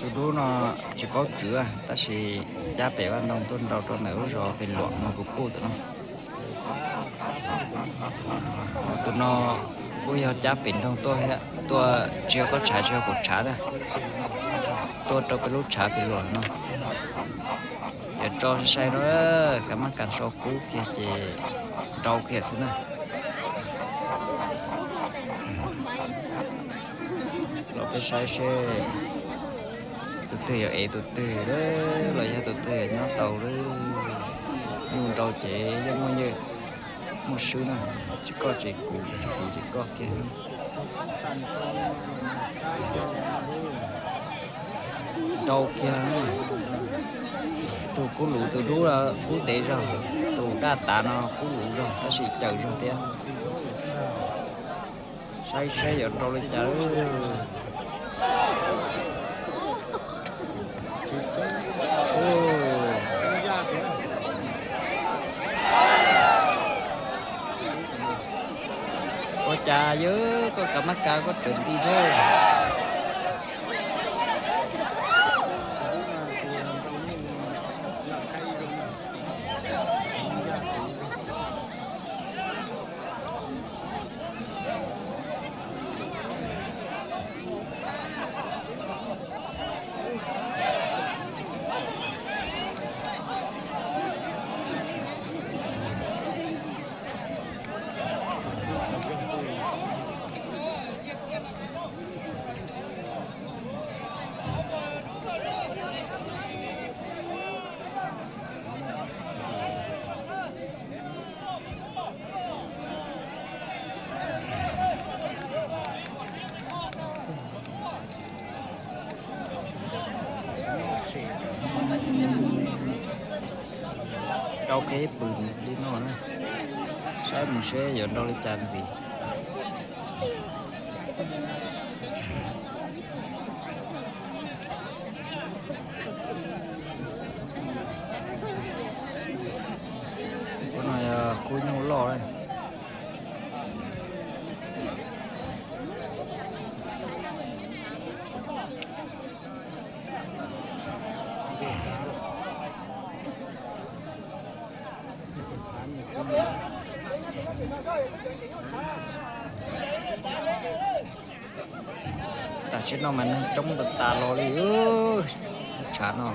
Tus dub no tsis paub tswv, tab sis cab pem vaj ntoo tuaj nrau rau ntawm lub zos pem luam no kuv kuj tus no. Tus no kuj yog cab pem nroog tuaj thiab, tuaj tsis yog koj tshav tsis yog kuv tshav na, tuaj rau peb lub tshav pem luam no. Yuav tso sai sai no, kav maj kas so kub kiag ces nrau kiag xwb na. Los peb saib seb tus twg yuav ev tus twg los yog tus twg yuav nyob tau lawm. Nyuj nrau ces yeej muaj nyiaj muaj swb na, tsis koj tsis kuv, tsis kuv tsis koj kiag. Nrau kiag. Tus kub luv tus dub kub ntev zog, tus daj tav no kub luv zog tab sis cawm zog thiab. Saib saib yuav nrau li cas. Ua cas yog koj kav maj kas koj tseem nti thiab. Rau qheb pw li no na, saib mus seb yuav nrau li cas ntxiv. Kub no yog kub nyuj loj. Tam sim no mas neeg coob tas tas los li, tshav no.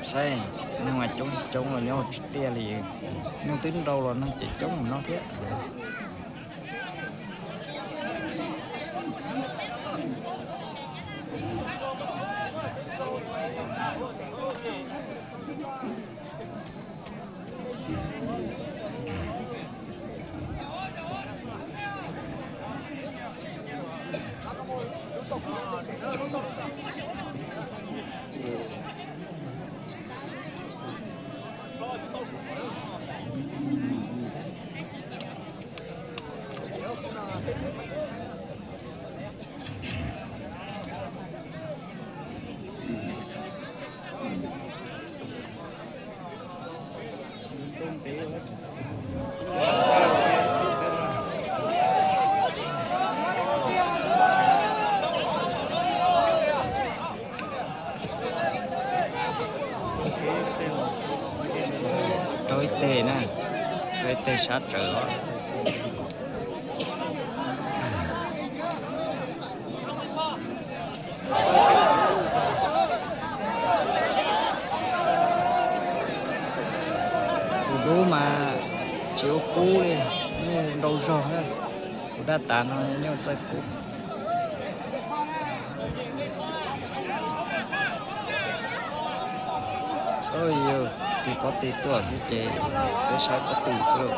Saib neeg mas coob coob los nyob tsis tiaj li, neeg twb nrau los neeg ces coob mus no thiab. Rau ib teg na, rau ib teg sab tsawv os. Tus dub mas tsis ua kub li, nyuj nrau zog na. Tus daj tav no nyuj txawj kub. Yog tig pob tw tuaj xwb ces peb saib pob tw xwb lauj.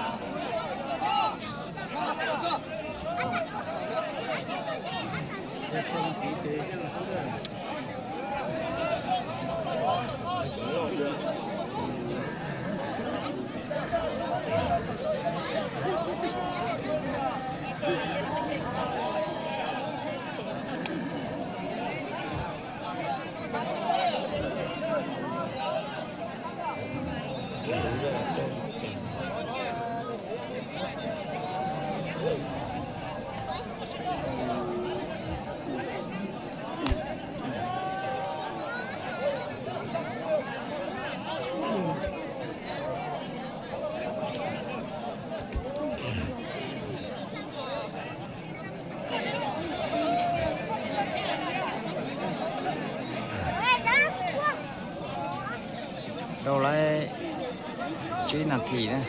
nas this na.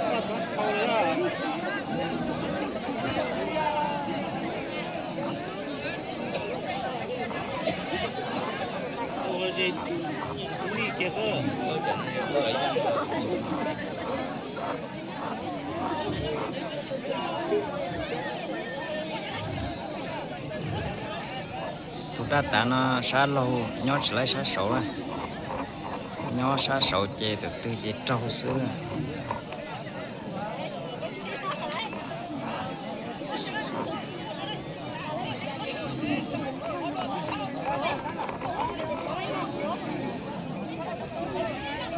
Koj txhob thau li. Ua ze li kiag xwb. Tus daj tav no sab laug nyob tsis laib sab saud na. Nyob sab saud ces tus twg ces raug xwb.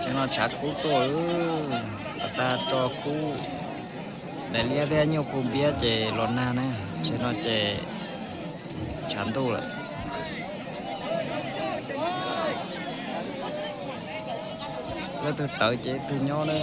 Ces no tshav kub tuaj, tag tso kub, daim liab thiab nyuj kub npiab ces los nag na, ces no ces tshav ntuj lawm. Leej twg tawv ces leej twg nyob na.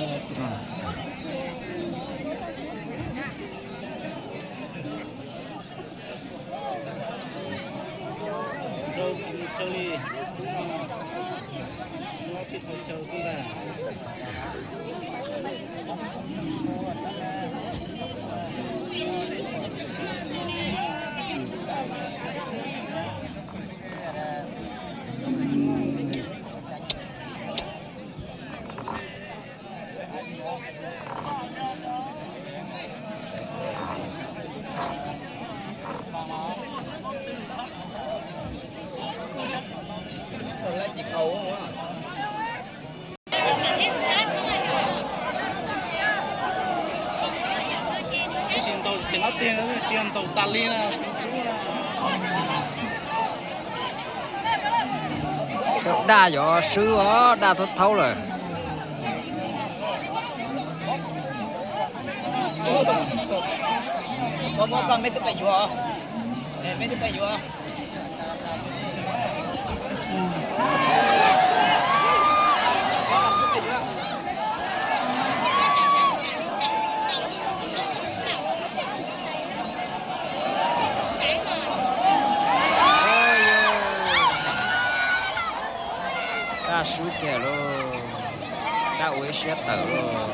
Daj yuav swb os, daj thaub thaub lawm. Daj swb kiag lauj, daj ua ib siab tawm lauj.